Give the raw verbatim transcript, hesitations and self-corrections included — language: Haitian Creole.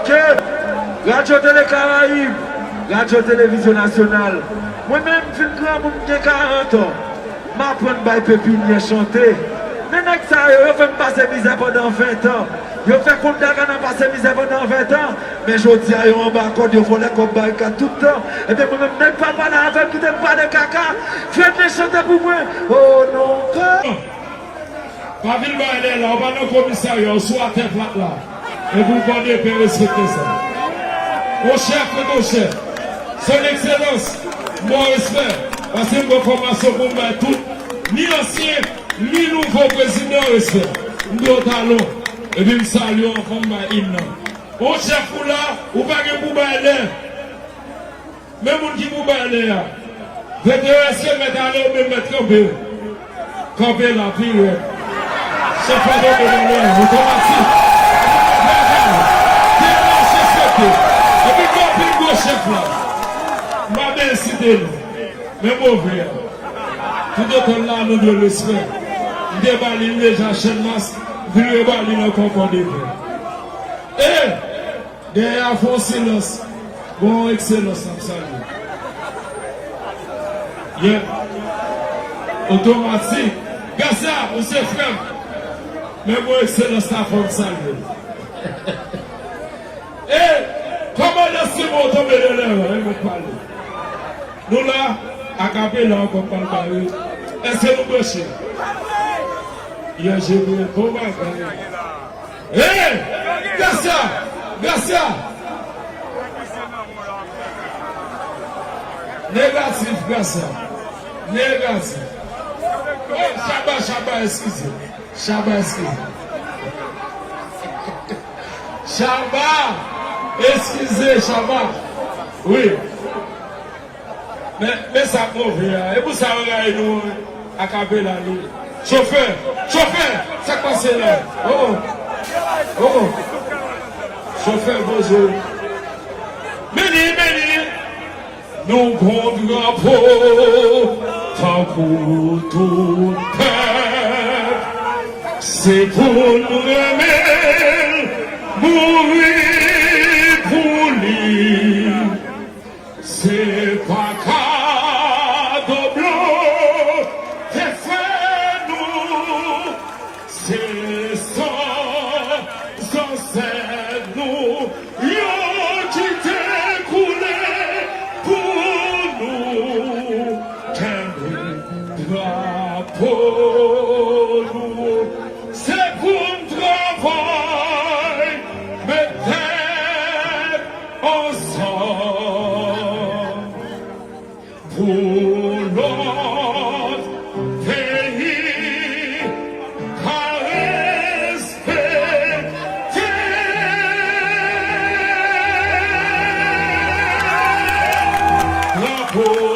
Radyo Tele Karayib, Radyo Televizyon Nasyonal. Mwen menm, m fin granmoun, m gen karant an. M aprann bay pepinyè chante. Men nèg sa yo, yo fè m pase mizè pandan ven tan. Yo fè Kout Dagana pase mizè pandan ven tan. Men jodi a, yo anba kòd, yo vòlè kòb barikad tout tan. Ebyen, mwen menm, nèg pa pale avè m, kite m pale kaka. Fred Ney chante pou mwen. Oh non, kè. Pa vin bay lè la, ou pa nan komisarya, ou sou atè plat la. Epi w kòde pen, respekte sa. Monchè, frè, monchè, son ekselans, m ba w respè, paske m gen fòmasyon pou m bay tout, ni ansyen, ni nouvo prezidan respè. M di w talon, epi m salye w anvan m bay im nan. Monchè, kou la, ou pa gen pou bay lè. Men moun ki pou bay lè a. Veteran, èske mèt ale oubyen mèt kanpe? Kanpe la, pi rèd. Chèf la tonbe nan lè, otomatik. Demarch respekte. Epi gen anpil gwo chèf la. M pa bezwen site non. Men move a. Toutotan l la, nou dwe l respè. M te ba li l deja Channmas, m vin reba li l ankò kòde pen. E! Dèyè a fè yon silans. Bon, ekselans, n ap salye. Yeah. Otomatik. Gasa, ou se frè m. Men bon, ekselans la fò m salye. E, kòmandan Simon tonbe nan lè, e, mèt pale. Nou la, akapela ankò pral bare. Èske nou branche? Yeah, Jebriel, bon bagay. Hey! Gracia! Gracia! Negatif, Gracia. Negatif. Oh, Shabba, Shabba, eskize. Shabba, eskize. Shabba! Eskize, Shabba. Wi. Men, men sa k move a. E pou sa yo rayi nou an. Akapela li. Chofè! Chofè! Sa k pase la? Oh! Oh! Chofè poze w. Meni, meni! Nou gon drapo tankou tout pèp. Se pou n renmen l, mouri pou li. Se pa kado blan te fè nou, se san zansèt nou yo ki te koule pou nou. Kenbe drapo nou, se pou n travay, met tèt ansanm pou lòt peyi ka respekte drapo.